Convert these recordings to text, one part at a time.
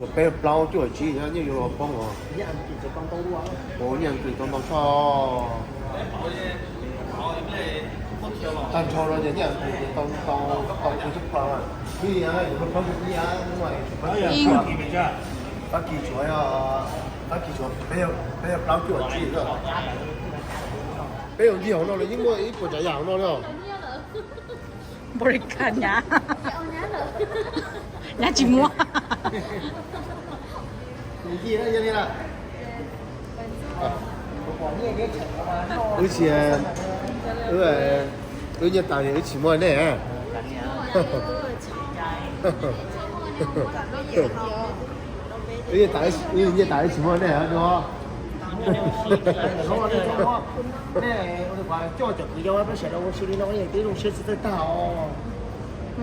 Peb plaub cuaj tsib nyob yuav los poob os. Ua nyiaj kws tau ntau tshaj. Tag nrho no ces nyiaj kws tau ntau, tau kws tub pa. Ib, Fab Kis tshuav, Fab Kis tshuav, peb yog plaub cuaj tsib. Peb yog ncig hauv no los yeej muaj ib puas tsav yam hauv no li os. Npau li kag nyab, nyab tsis muaj. Wb tsis, wb, wb nyiaj tas wb tsis muaj nej. Wb nyiaj tas wb tsis muaj nej no. Nej ua coj cov kwv yau peb sawv daws ua si li no twb zoo siab tsis txawj tag os.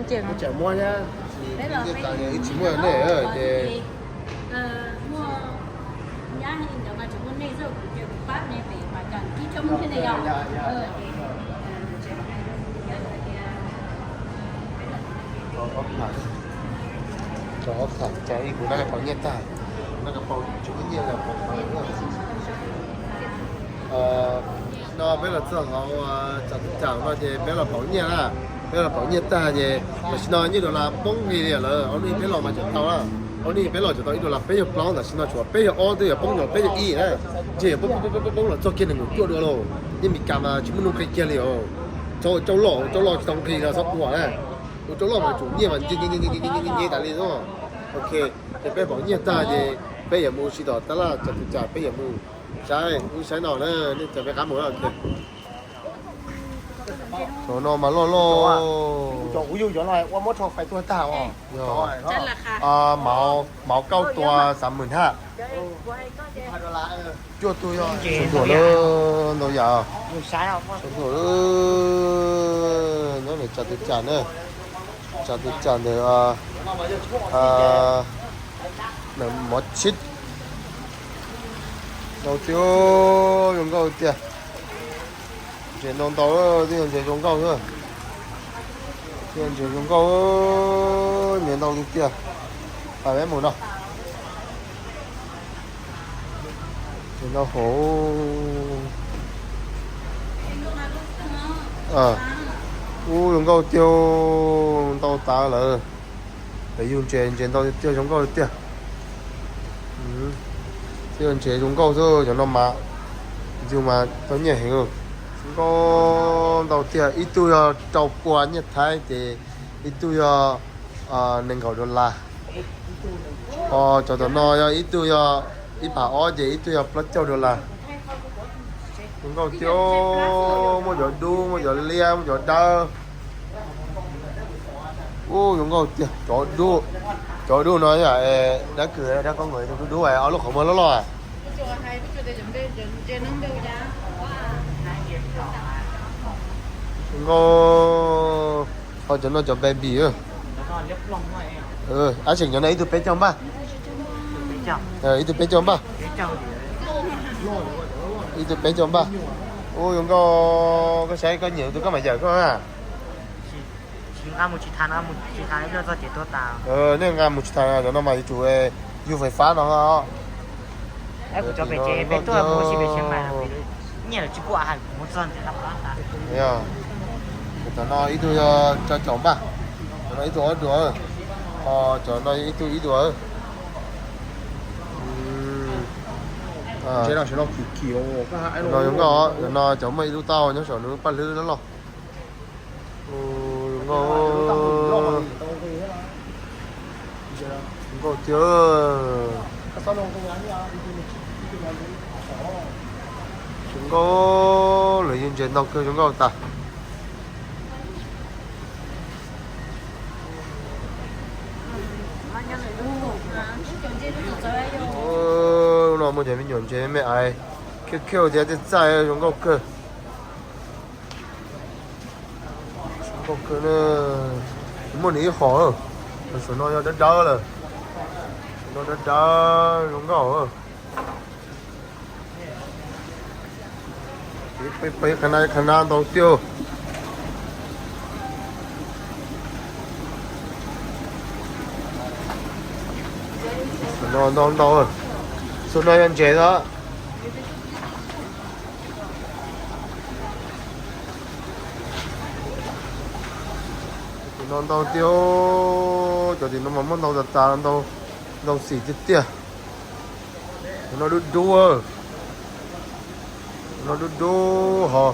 Tseem muab thiab. Wb tsis muaj nej ces Rau ob tham, rau ob tham, cas ib kuv nab ka paus nyiaj tag, nab ka paus tsis muaj nyiaj li. No peb los txog hauv Tsam Tus Cam no ces peb los pauv nyiaj na, peb los pauv nyiaj tag ces tam sim no nyiaj dollar poob nqi li lawm, ob hnub peb los mas tseem tau na, ob hnub peb los tseem tau ib dollar peb caug plaub, tam sim no tshuav peb caug ob twb yuav poob los peb caug ib na, ntshe yuav poob poob poob los txog kiag nees nkaum cuaj dua lauj, yeej Meskas mas tsis muaj nuj nqi kiag li os, txhob coj loj, coj loj tsis tau nqi no txhob ua na, ua coj loj mas tsum nyiaj mas nce nce nce tas li xwb. Ok, ces peb pauv nyiaj tag ces peb yuav mus ua si tom tab laj Tsam Tus Cam, peb yuav mus saib ub saib no na, nej caw peb qab mus na. Cov no mas loj loj. Cov kuv yug cov no ua muab rho fais tuag tag os. Yog. Mauv, mauv kauj tua xav mws haj. Cuaj tug yog sawv nthuam lawm, ntau yam. Sawv nthuam lawm, nyob ntawm Tsam Tus Cam na, Tsam Tus Cam ntawm mov tshib. Ntau tiag, zoo nkauj tiag. Ntses ntau ntau, twb yog ntses zoo nkauj xwb. Twb yog ntses zoo nkauj, ntses ntau tiag tiag. Pab peb mus no. Ntses ntau hauv. Ub, zoo nkauj tiag, ntau tas lawm. Peb yug ntses, ntses ntau tiag, zoo nkauj tiag. Twb yog ntses zoo nkauj xwb, cov no mas yug mas tau nyiaj heev. Zoo nkauj ntau tiag, ib tug yog rau pua nyiaj Thaib ces ib tug yog nees nkaum dollar. Ho cov tom no yog ib tug yog ib phav ob ces ib tug yog plaub caug dollar. Zoo nkauj tiag, muaj cov dub, muaj cov liab, muaj cov dawb. Ub, zoo nkauj tiag, cov dub, cov dub no yom, dab kws dab koob nkawd tus dub dub ob lub qhov muag loj loj. Zoo nkauj, ho cov no cov baby. Ab tseem cov no ib tug peb caug npaj. Ib tug peb caug npaj. Ib tug peb caug npaj. Ub, zoo nkauj, koj saib koj nyiam tus koj mam yawm koj na. Nej nqa mus tsis tas, cov no mas yuav tsum yug fais fab no. Cov no ib tug yog rau caum npaj, cov no ib tug ob duas, ho cov no ib tug ib duas. No zoo nkauj, cov no cov muaj ib lub taub hau nyob saum nws paj hlwb loj loj. Zoo nkauj, zoo nkauj tiag. Zoo nkauj, lawv yug ntses ntau kawg, zoo nkauj tas. Lub no muaj cov me nyuam ntses me me ais, khiav khiav tias tej txaij, zoo nkauj kawg. Zoo nkauj kawg na. Muaj nws ib qho, saum no yog dawb dawb lawm. Saum no dawb dawb zoo nkauj. Peb qhab na, qhab na ntau tiag. No ntau ntau, xub no yog ntses xwb. Tim no ntau tiag, cov tim no mas muaj ntau tas tas, ntau, ntau xim tiag tiag. Cov no dub dub, cov no dub dub ho,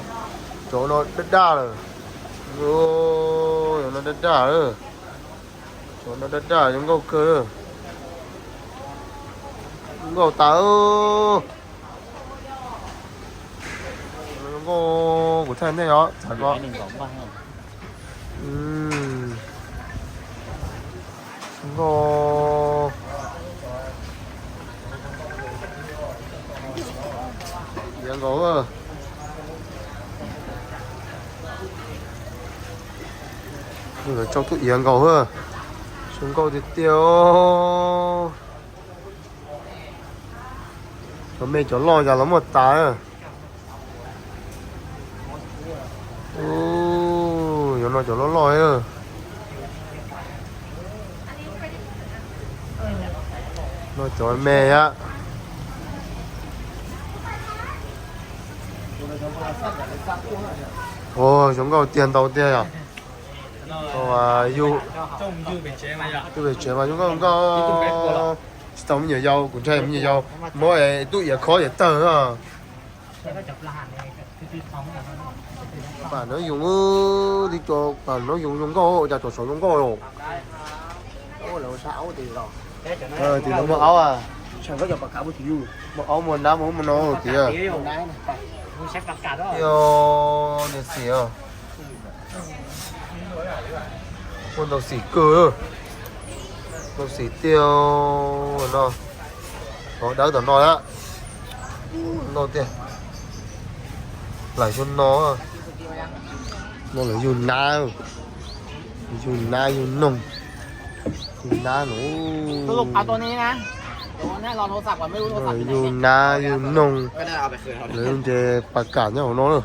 cov no daj daj lawm. Cov no daj daj lawm, cov no daj daj, zoo nkauj kawg. Nkauj tas. Nkauj, kuv thaij nej os, txav ko. Nkauj, iav nkaus. Lawv tsau tub iav nkaus, zoo nkauj tiag tiag. Cov me cov loj cas los muaj tas. Cov no cov loj loj. No cov me a. Zoo nkauj tiag ntau tiag yom. Yug pem tsev mas zoo nkauj nkauj. Tsis tau me nyuam yaus, kuv ntshai me nyuam yaus muab tub iav khob iav tawg. Pam no yoos, tib co pam no yoos zoo nkauj, cas cov saud zoo nkauj los. Tim no muaj aub a. Muaj aub, muaj nab, muaj ub muaj no tiag. Niam xim, muaj ntau xim kawg, ntau xim tiag no. Cov dawb tom no a, ntau tiag. Lawv xyoo no, no lawv yug nab, yug nab yug noog, yug nab no. Yug nab yug noog, lawv yug ntses pas kam nyob hauv no lawm.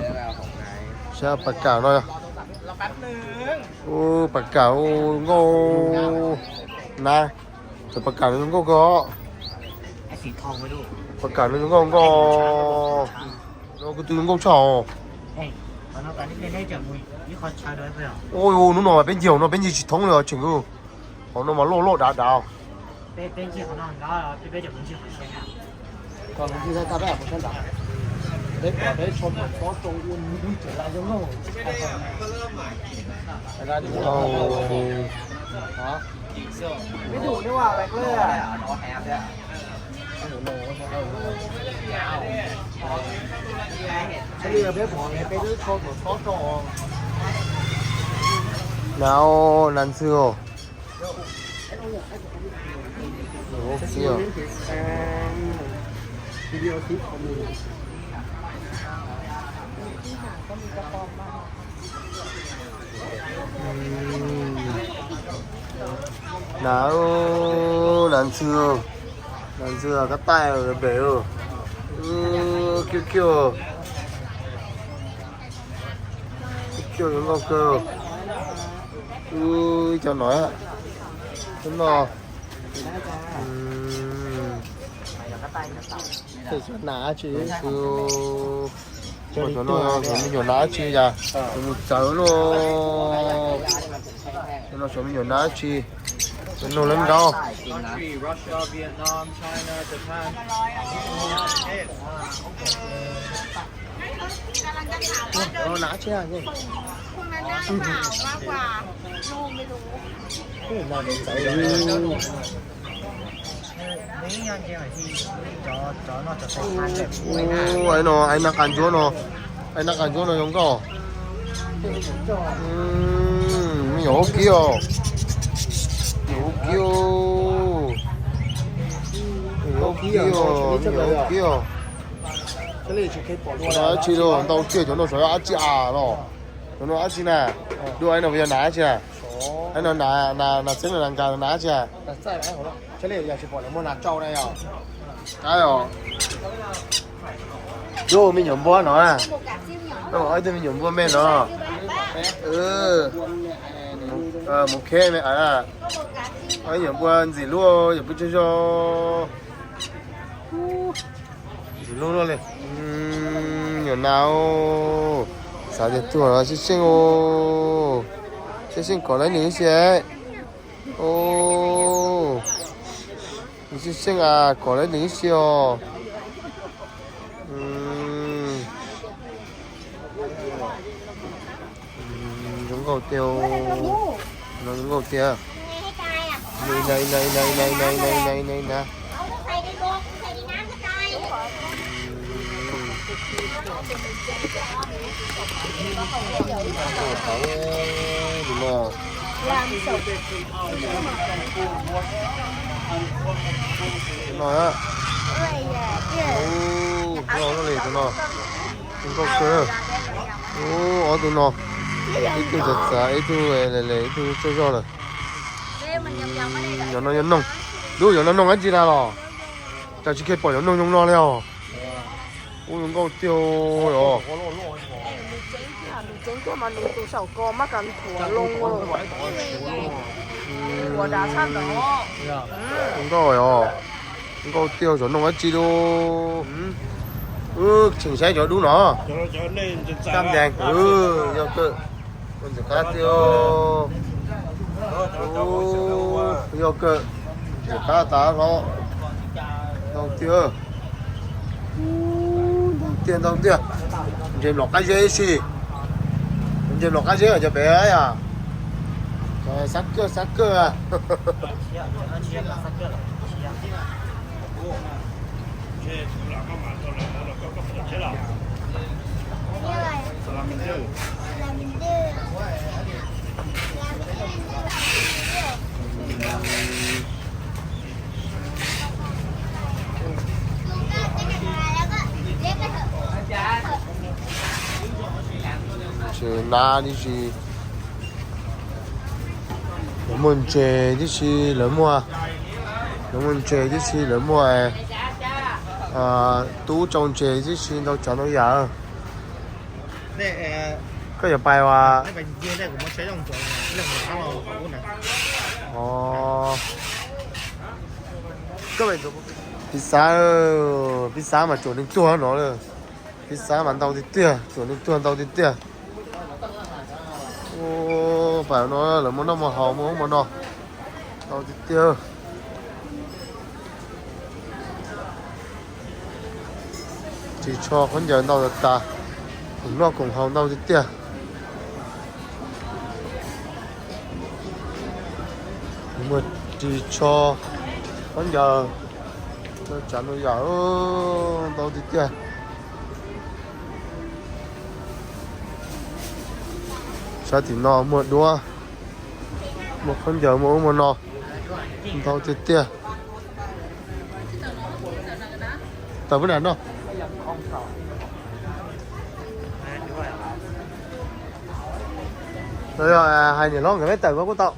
Saib pas kam no. Ub, pas kam, ub, nkauj, nab, cov pas kam no zoo nkauj kawg. Pas kam no zoo nkauj nkauj. No kuj twb zoo nkauj tshaj os. Ub, hnub no mas peb ncig hauv no peb ncig tsis thoob li os tseem. Hauv no mas loj loj dav dav. Nab, nab ntxwg os. Nab, nab ntxwg, nab ntxwg kab taij pem. Kiv kiv, kiv kiv zoo nkauj kawg. Ib co no, cov no, cov no, cov no, cov me nyuam nab tsi cas mus txawv luaj. Cov no cov me nyuam nab tsi, cov no lawv nkaus. Ub, ai no, ai nab qas ntsuab no, ai nab qas ntsuab no zoo nkauj. Me nyuam ub kib os, me nyuam ub kib, me nyuam ub kib os, me nyuam ub kib os. Cov no dab tsi los ntau tiag, cov no xyov yog dab tsi as los. Cov no dab tsi na? Dua ai no yog nas dab tsi a? Ai no nas, nas txheeb los nas nkag nas dab tsi a? Qab os. Yog me nyuam npua no na. Ib tug me nyuam npua me no. Mus kheb me aw, yuav npua ntxim hlub, yuav pw tsaug zog. Ntxim hlub luaj li. Nyuam nas, xav tias tuag los xyeej xyeej, xyeej xyeej kom lawv nws ib si. Nws xyeej xyeej as, kom lawv nws ib si os. Zoo nkauj tiag, no zoo nkauj tiag. Na na na na na na na na na. No, no li tus no. Zoo nkauj kawg. Ub, ob tug no, ib tug txav txav, ib tug lem lem, ib tug tsaug zog lawm. Yog no yog noog. Lub yog no noog dab tsi na los? Cas tsis kiag pom yog noog zoo no li os. Ub, zoo nkauj tiag os. Zoo nkauj os. Nkauj tiag, cov noog dab tsi lauj? Wb tseem saib cov dub no. Tab ntees, yog kawg. Ntxim qab tiag. Yog kawg. Ntxim qab tas hlo. Ntau tiag. Ntau tiag, ntau tiag. Ntses nplom qab zeb ib si. Ntses nplom qab zeb cov pem yom. Xab kawg, xab kawg. Tsis nab tib si, lawv muaj ntses tib si, lawv muaj, lawv muaj ntses tib si, lawv muaj tub tsau ntses tib si, ntau tsav ntau yam. Koj yuav pais as? Piv xav, piv xav mas tsuam neeg tuag no lawm. Piv xav mas ntau tiag tiag, tsuam neeg tuag ntau tiag tiag. Pam no lawv muaj noj muaj haus, muaj ub muaj no ntau tiag tiag. Ris tsho khaub ncaws ntau tas tas, khoom noj khoom haus ntau tiag tiag. Muaj ris tsho, khaub ncaws, ntau tsav ntau yam, ntau tiag tiag. Sab tim no muaj duab, muaj khaub ncaws, muaj ub muaj no, ntau tiag tiag. Tawm pub nam no. Yog hais niam hlob nkawd peb tawm ko kuj tau.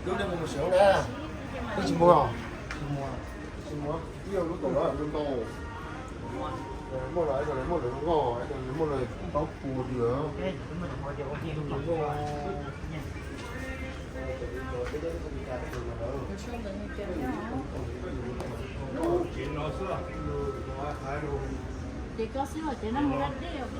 Lub nej mus sov na, wb tsis muag, tsis muag, tsis muag, ib yog lub tom no ntau, muaj los ib co muaj lawv nkauj, muaj lawv paub pus lawm. Ces koj xwb ces no mus da dej os.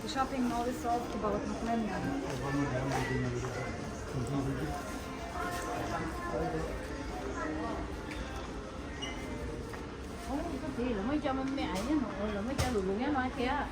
Shopping mall is all about Moslems. Lawv muaj cov me me aiv nyob no, lawv muaj cov lus lus nyob no thiab.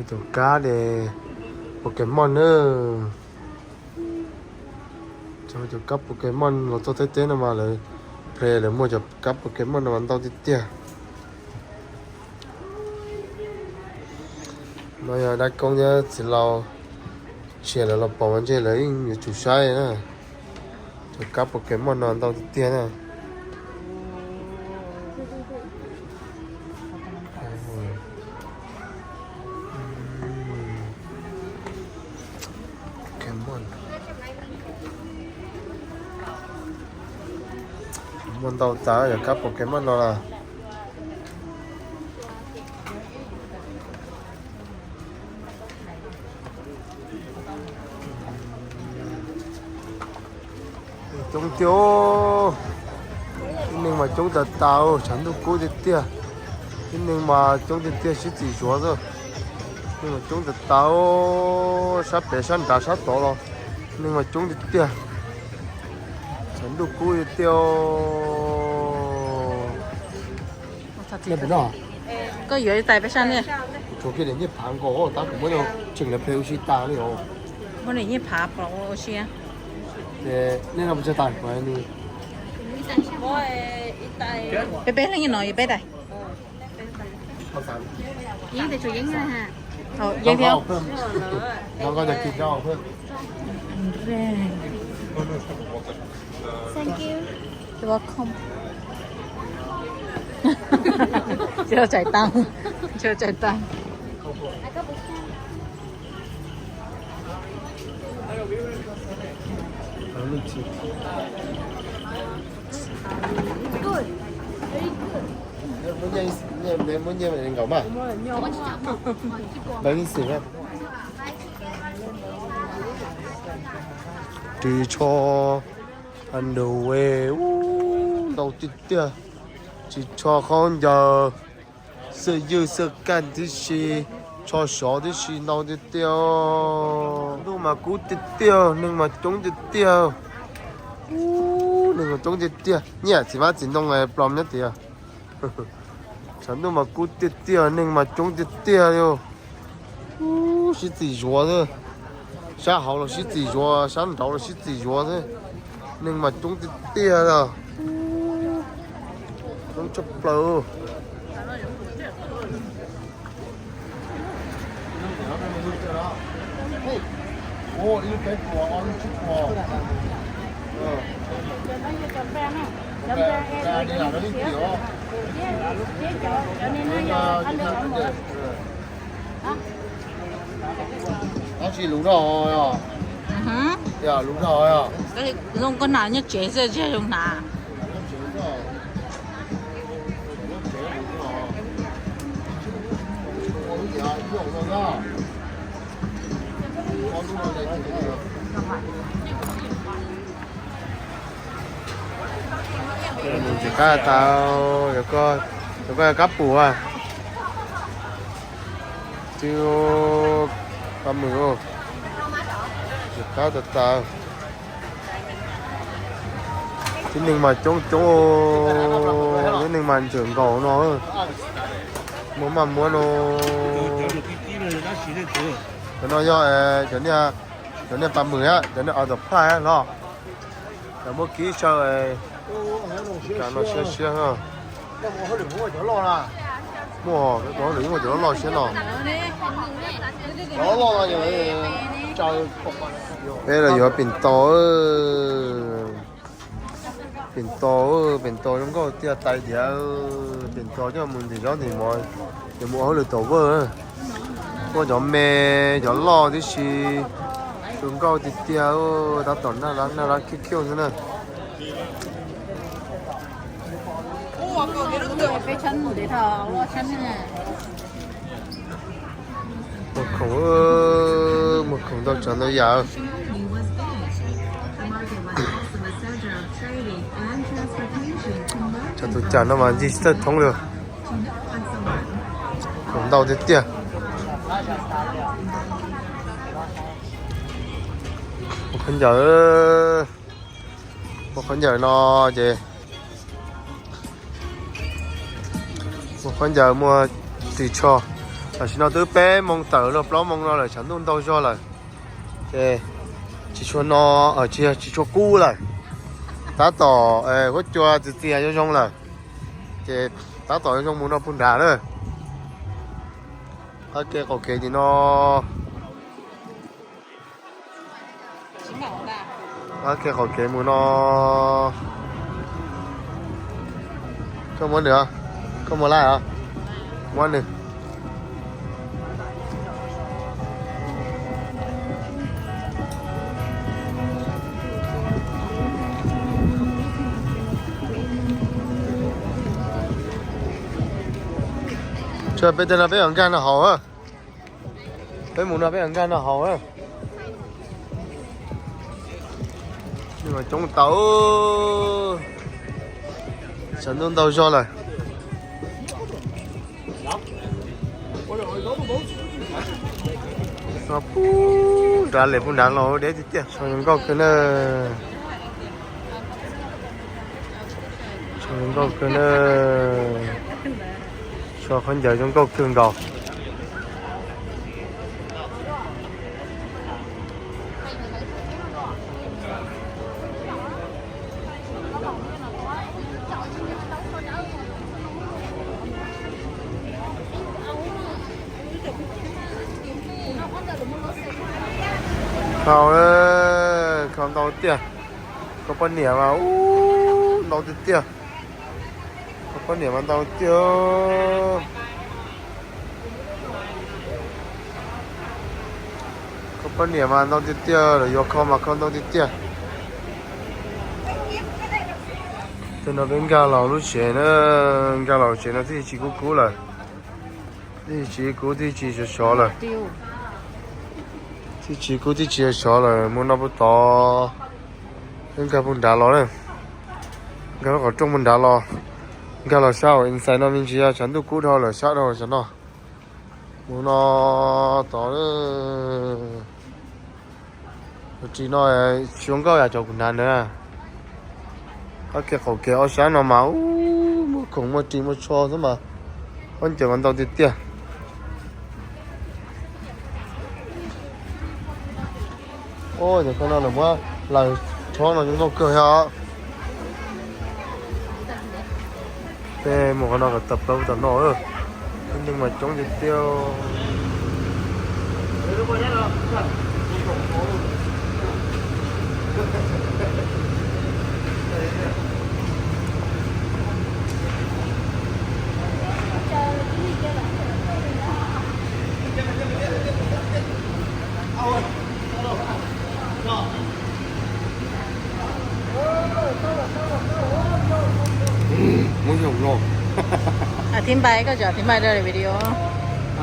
Cov kab de Pokemon na. Cov kab Pokemon los txog teb teb no mas lawv play lawv muag cov kab Pokemon no mas ntau tiag tiag. No yog dab koob thiab txiv laus, tsiam lawv los pom mas ntshe lawv yeej yuav tsum saib na. Cov kab Pokemon no ntau tiag tiag na. Muaj ntau tas cov kab Pokemon no lawm. Coob tiag, tib neeg mas coob tas tas, tshav ntuj kub tiag tiag. Tib neeg mas coob tiag tiag, sib txim zuav xwb. Neeg mas coob tas tas, sab pem sab nrad sab tod los neeg mas coob tiag tiag. Tshav ntuj kub tiag tiag. Koj yuav tais peb sab ne. Kuv tshuav kiag daim nyiaj phav nkaus tab kuv muab tseem lawv play ua si tas li os. Muab daim nyiaj phav pom ua si. Nej no puas tsawg tais? Peb peb leej no yog peb tais. Yeeb thiab. You're welcome. Cov tsaim taag, cov tsaim taag. Muab nyiaj nkaus mas. Ris tsho, underwear, ntau tiag tiag. Ris tsho, khaub ncaws, xwb ywj xwb kaj tib si, tsho sov tib si, ntau tiag tiag. Ntuj mas kub tiag tiag, neeg mas coob tiag tiag. Neeg mas coob tiag tiag, nyiaj txiv vab txiv ntoo plom nyob tiag. Tshav ntuj mas kub tiag tiag, neeg mas coob tiag tiag li. Sib txim zuav xwb. Sab hauv los sib txim zuav, sab nraud los sib txim zuav xwb. Neeg mas coob tiag tiag li. Coob tshaj plaws. Tab sis lub no, lub no zoo koj hnav nyob tsev xwb, tsis zoo hnav. Tsis qab tau, cov ko yog kab pum a. Twb pab mws, qab tas tas. Tib neeg mas coob coob, tib neeg mas ntxawm nkaus no. Muaj maj muab no. Cov no yog cov niag pab mws, cov niag auto parts los. Cov muaj kib saw, cov no siab siab. Muaj, cov lwm muaj cov loj siab no. Peb los yuav pem tau, pem tau, pem tau zoo nkauj tiag tais diav. Pem tau coj mus ntim zaub ntim mov, ces mus ua hauj lwm tau vaj. Muaj cov me, cov loj tib si, zoo nkauj tiag tiag, tab tom naj lab naj lab khiv khiuj xwb na. Muag khoom, muag khoom ntau tsav ntau yam. Cov tus cam no mas ncig tsis txawj thoob li. Khoom ntau tiag tiag. Mus khaub ncaws, mus khaub ncaws no ces mus khaub ncaws muag ris tsho. Tam sim no twb peb moo tawm luag plaub moo no lawm, tshav ntuj ntau zog lawm. Ces tsis tshua no, tsis tsis tshua kub lawm. Tab tom huab cua txias txias zoo zoo lawm. Ces tab tom zoo mus no puag nrad na. Qab kev qaum kev tim no. Qab kev qaum kev mus no. Koj muab nws, koj muab laij os, muab nws. Tshuav peb teg no peb mam nkag no haus. Peb mus no peb mam nkag no haus. Coob tau, tshav ntuj ntau zog lawm. Puag nrad lem puag nrad los deb tiag tiag, zoo nkauj kawg na. Zoo nkauj kawg na. Tshuav khaub ncaws zoo nkauj kawg nkaus. Khau, khau ntau tiag. Koj poj niam mas ntau tiag tiag. Koj poj niam mas ntau tiag. Koj poj niam mas ntau tiag tiag, lawv yuav kho mas kho ntau tiag tiag. Tej no peb nkag los lub tsev na, nkag los tsev no twb tsis kub kub lawm. Twb tsis kub twb tsis sov sov lawm. Twb tsis kub twb tsis sov sov lawm, mus no puag tod. Peb nkag puag nrad los na. Nkag lub qhov rooj puag nrad los. Nkag los sab hauv inside no me ntsis, tshav ntuj kub dhau lawm, sab dhau lawm tsam no. Mus no tod. Tus ris no tsis zoo nkauj yam cov kuv hnav ntawd. Qab kev qaum kev ob sab no mas muaj khoom muaj ris muaj tsho xwb mas, khaub ncaws mas ntau tiag tiag. Cov koj no lawv muab laws tshob no zoo nkauj kawg thiab os. Peb mus qhov no kom tawm plaws tom no, tib neeg mas coob tiag tiag. Muab xyaum no. Thib npai, koj tso thib npai rau video.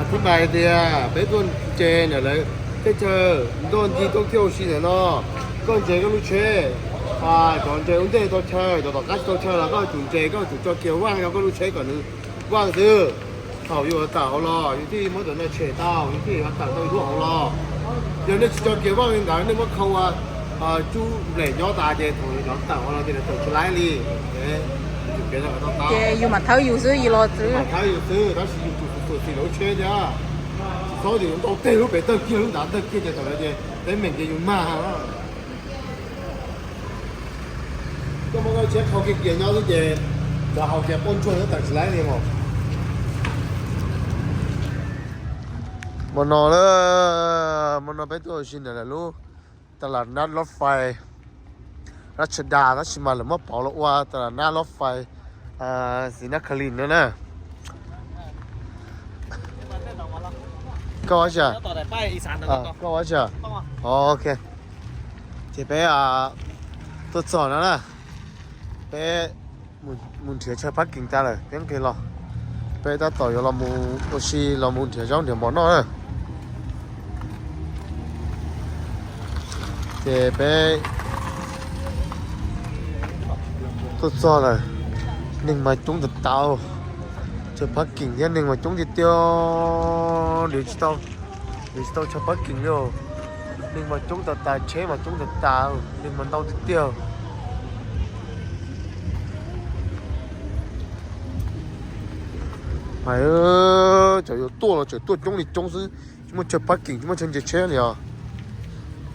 Thib npai tias peb tuaj ntses ntawm lawv teb chaws, tuaj ncig tuaj kiag ua si ntawm no. Koj ntses koj lub tsheb, cov ntses ua ntej tau chaw, cov tom qab tsis tau chaw los koj tsum ntses, koj tsum tso kiag vaj rau koj lub tsheb kom nws vaj xwb. Thaum yus tawm hauv los yus thiaj muab cov no tshem tau, yus thiaj yuav tawm tau yus lub hauv los. Yog nej tsis tso kiag vaj li ntawd, nej muab khau ua cub nplej nyob tas ces thaum yus cov tawm hauv los ces nws tawm tsis laib li. Ces yus mam thawb yus xwb, yus los txwv. Thawb yus xwb, tab sis yus tsum xim lub tsheb thiab. Tsis txhob tias yus ntaus teg lub pem tawg kiag lub ntav tawg kiag ces thaum ntawd ces teeb meem ces yus mag. Koj muab koj tsheb khau kiag kiag nyob xwb ces cov hauv ces quaj ntsuag tawm tsis laib li mas. Hmo no, hmo no peb tuaj ua si ntawm lawv lub tas las nab lob fais Rab Tsha Das, tab sis mas lawv muab pauv los ua tas las nab lob fais Xis Nab Khas Lis no na. Koj ua cas? Koj ua cas? Ok. Ces peb tuaj txog no na, peb mus nrhiav chaw parking tas lawm peb nqis los. Peb tab tom yuav los mus ua si los mus nrhiav zaub nrhiav mov noj na. Ces peb tuaj txog lawm, neeg mas coob tas tas, chaw parking thiab neeg mas coob tiag tiag, nrhiav tsis tau, nrhiav tsis tau chaw parking li. Neeg mas coob tas tas, tsheb mas coob tas tas, neeg mas ntau tiag tiag. Mas cov yuav tuaj los tseem tuaj coob li coob xwb, tsis muaj chaw parking, tsis muaj chaw nres tsheb li os.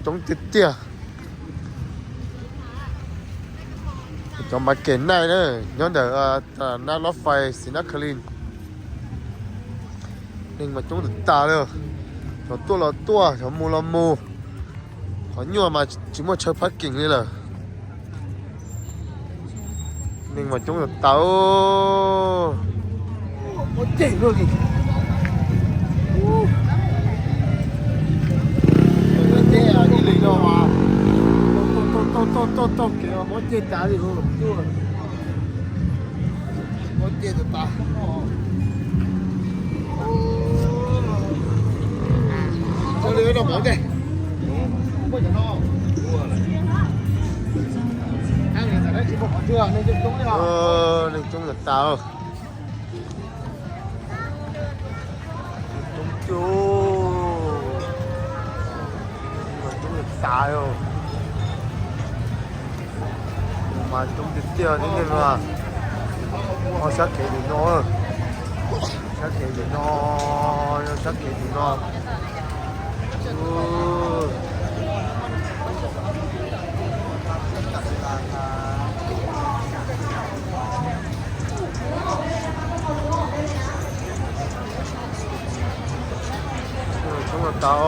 Coob tiag tiag. Cov mas kem naij na, nyob ntawm nab lob fais Xis Nab Khas Lis. Neeg mas coob tas tas li, cov tuaj los tuaj, cov mus los mus. Qhov nyuaj mas tsis muaj chaw parking li lawm. Neeg mas coob tas tas. Ib leeg no mas taug taug kev mas mob ceg tas li. Mob ceg tas tas. Neeg coob tas tas. Coob coob, coob tas tas. Mas coob tiag tiag tib neeg no. Ho sab kev tim no, sab kev tim no, sab kev tim no. Coob tas tas.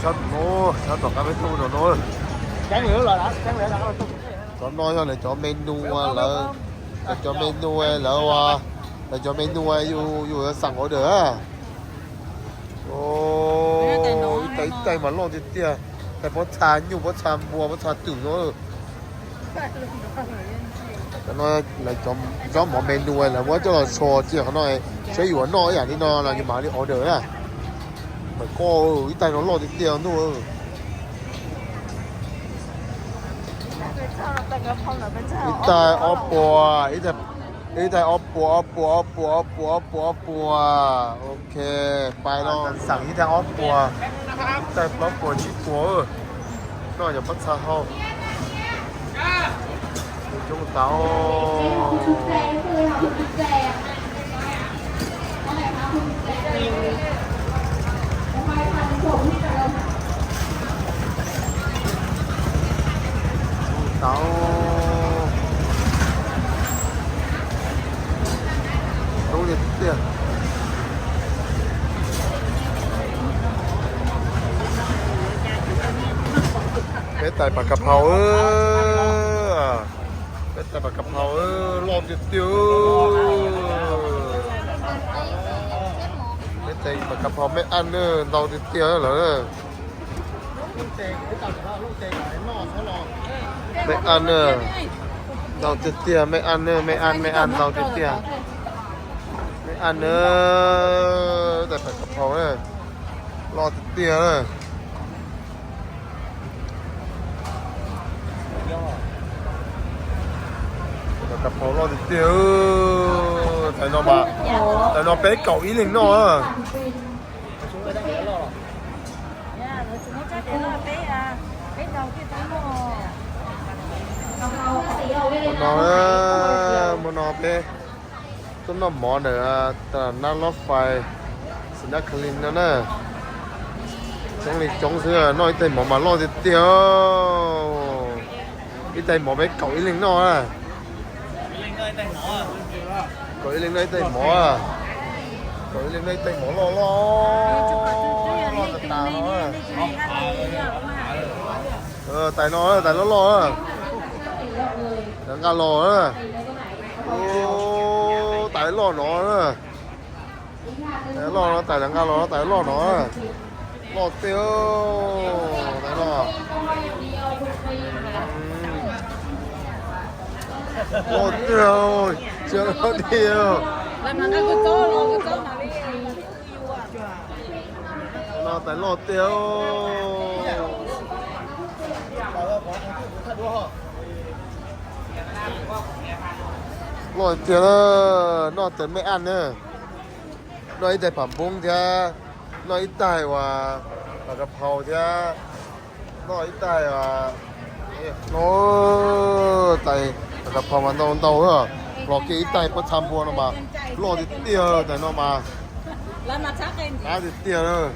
Sab tom no, sab tom qab peb tuaj no no. Cov no yog lawv cov menu lawv, lawv cov menu lawv, lawv cov menu yus yuav xav order. Ib tais ib tais mas loj tiag tiag, tais pob txha nyuj, pob txha npua, pob txha twm no. Cov no lawv cov zaub mov menu lawv muab coj los tso cia qhov no, saib yus noj ib yam li no los yus mam li order na. Mas koj, ib tais no loj tiag tiag ntuj. Ib tais ob puas, ib tais ob puas, ob puas, ob puas, ob puas, ob puas, ob puas. Ok, pais no xam ib tais ob puas, ib tais plaub puas tsib puas. Noj cov pob txha hau. Coob tas. Tau. Coob tiag tiag. Peb tais pas kas phau, peb tais pas kas phau loj tiag tiag. Peb tais pas kas phau mej aj ntau tiag tiag lawm. Mej aj ntau tiag tiag, mej aj, mej aj, mej aj ntau tiag tiag. Mej aj na, tais pas kas phau na. Loj tiag tiag. Pas tas phau loj tiag tiag. Tais no mas, tais no peb kaum ib leeg noj. Hmo no, hmo no peb tuaj noj mov ntawm toj nab lob fais Santa Cruz no na. Coob li coob xwb, noj ib tais mov mas loj tiag tiag. Ib tais mov peb kaum ib leeg noj na. Kaum ib leeg noj ib tais mov. Kaum ib leeg noj ib tais mov loj loj, loj tas tas no. Tais no, tais loj loj. Lawv nqa los na. Tais loj no na. Tais loj no, tais lawv nqa los, tais loj no. Loj tiag, tais loj. Loj tiag, tsis loj tiag. No tais loj tiag. Loj tiag, noj tais mej aj na. Noj ib tais pham npoob thiab, noj ib tais uas pas kas phau thiab, noj ib tais, tais pas kas phau mas ntau ntau, los kiag ib tais pob txha npua no mas loj tiag tiag, tais no mas qab tiag tiag.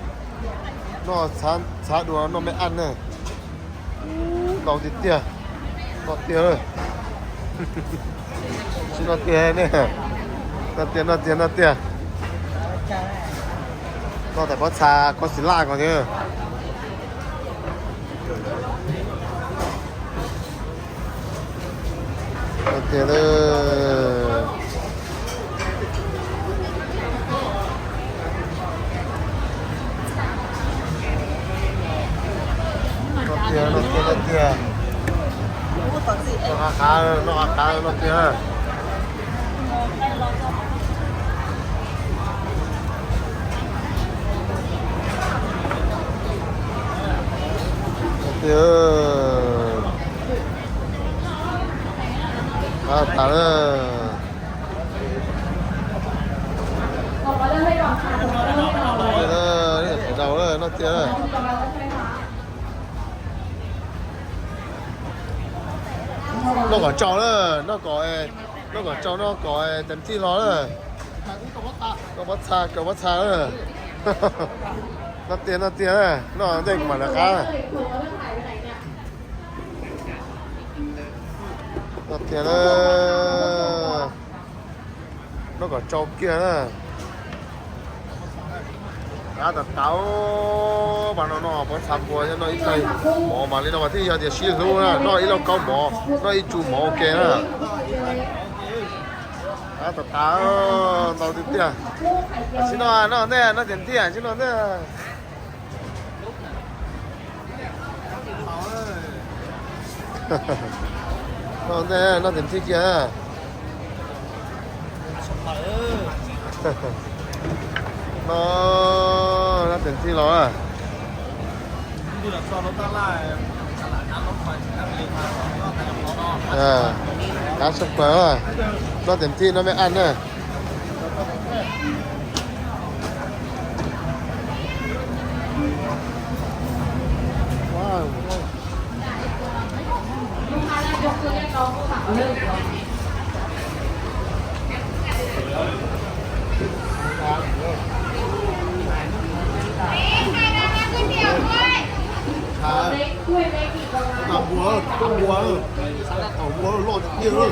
Noj txhab dua noj mej aj na. Ntau tiag tiag. Noj tiag. Tsis noj tiag ne. Noj tiag, noj tiag, noj tiag. Noj tais pob txha koj xis laj ko thiab. Noj tiag. Noj tiag, noj tiag, noj tiag. Noj qab qab, noj qab qab, noj tiag. Noj tiag. Qab tas lawm. Noj tiag, noj tiag. Noj kom tsau lawm, noj kom, noj kom tsau, noj kom tes thij hlo lawm. Koj pob txha, koj pob txha lawm. Noj tiag, noj tiag, noj ntej kuv mam lawv qab. Noj tiag lawm. Noj kom tsau kiag na. Qab tas tas. Mas no no pob txha npua thiab noj ib tais mov mas li no mas thiaj yog tias sib hlub na, noj ib lauj kaub mov, noj ib tsu mov ua ke na. Qab tas tas, ntau tiag tiag. Tsis noj, noj ntej, noj tiag tiag, tsis noj ntej. Noj ntej, noj tes thij kiag. No, noj tes thij los. Qab tshaj plaws, noj tes thij noj mej aj na. Npua, npua, npua loj tiag.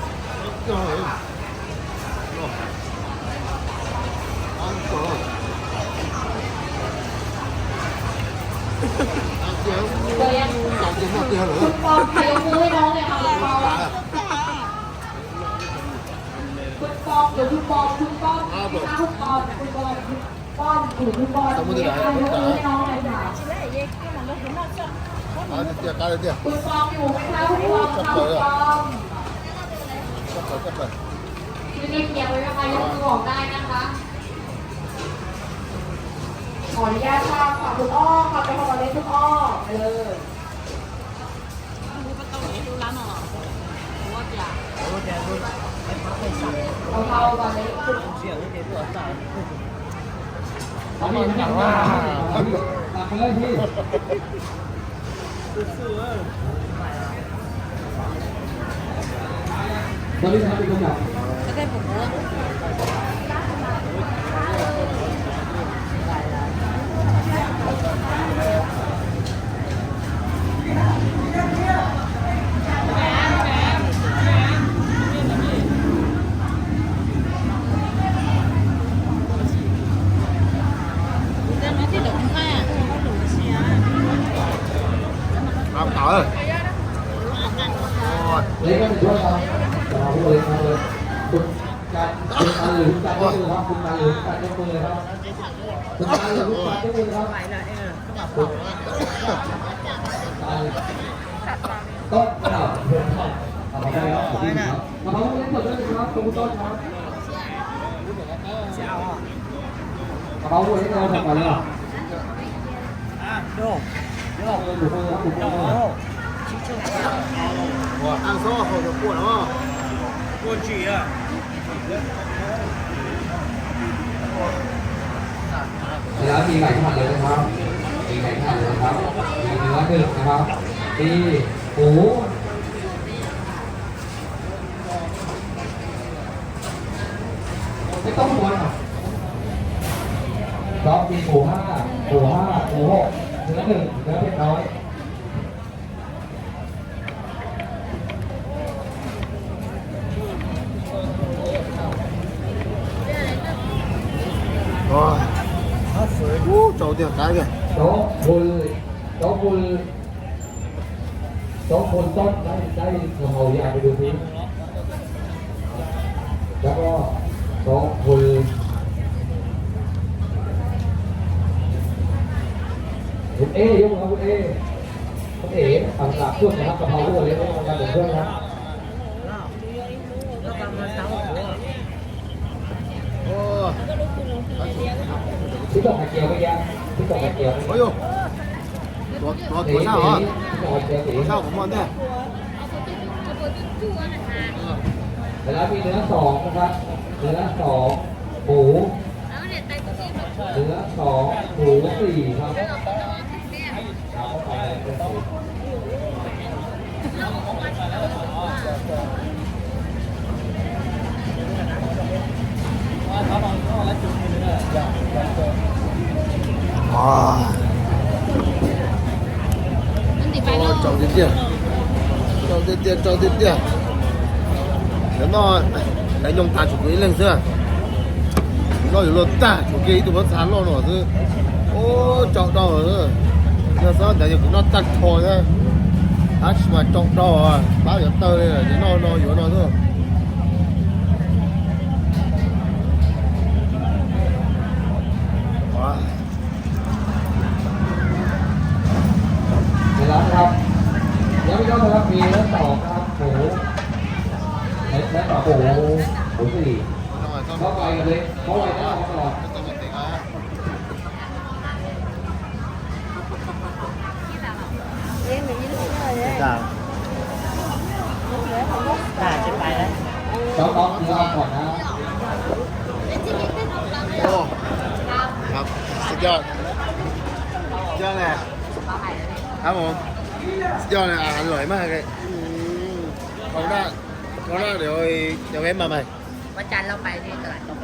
คุณปองใครยกมือให้น้องเลยค่ะคุณปองคุณปองหรือคุณปองคุณปองนะคะคุณปองคุณปองคุณปองหรือคุณปองนะคะยกมือให้น้องเลยค่ะคุณปองอยู่ไหมคะคุณปองคะคุณปองรีบๆเขียนเลยนะคะยกมือออกได้นะคะขออนุญาตค่ะฝากคุณอ้อมค่ะไปทำอะไรคุณอ้อมไปเลย Tao tao. Ôi. Lấy các thầy thuốc không? Ờ, không có lấy không được. Cụt chặt, cụt ta lửng chặt cái mưa không? Cụt ta lửng chặt cái mưa không? Cụt ta lửng chặt cái mưa không? Cụt ta lửng. Tốt, bắt đầu. Ờ, đây đó, ở đây đó. Mà không có lấy thầy thuốc không? Không có tốt không? Mà không có lấy thầy thuốc không? Ăn số không được quên đó. Quên gì à? แล้วมีหลายท่านเลยนะครับ มีหลายท่านเลยนะครับ มีเนื้อหนึ่งนะครับ มีหมู ไม่ต้องม้วนอ่ะ ครับ มีหมูห้า หมูห้า หมูหก เนื้อหนึ่ง เนื้อเผ็ดน้อย Ui, ua, tsau tiag qab tiag. Có mùi, có mùi, có mùi tóc, đây, đây, hầu, hầu già thì được đi. Đó, có mùi. Mùi ê, giống mùi ê. Có thể ăn lạp trước mà hấp cà pháo luôn, nếu không ăn được trước nhá. Ôi. Tiếp tục hạt dẻo với da. Tiếp tục hạt dẻo với da. Ôi dồi. Tuột, tuột, tuột sao hả? Tuột sao của món thế? เดี๋ยวเรามีเนื้อสองนะครับ เนื้อสองหมู เนื้อสองหมูสี่ครับ Tsau tiag tiag, tsau tiag tiag, tsau tiag tiag. Cov no lawv nyoo tas tshuav kuv ib leeg xwb. Noj yuav luag tag, tshuav kiag ib tug muab txha noj no xwb. Ub, tsau dhau lawm. Yog xwb ntawd yog kuv noj tag nrho thiab. Tab sis mas tsau dhau, pab yuav tawg li, noj no yuav no xwb. เดี๋ยวนะครับ ยังไม่ยอดนะครับ มีเนื้อสองนะครับ หมู เนื้อสองหมู หมูสี่ เข้าไปกันเลย เข้าไปได้นะครับ น้องๆ คือเอาก่อนนะ โอ้ ครับ สุดยอด สุดยอดเลย ครับผม สุดยอดเลย อาหารอร่อยมากเลย อืม คราวหน้า คราวหน้าเดี๋ยว เดี๋ยวแวะมาใหม่ วันจันทร์เราไปที่ตลาดกาแฟ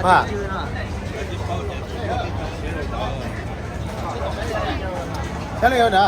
phaj. Thiab li na.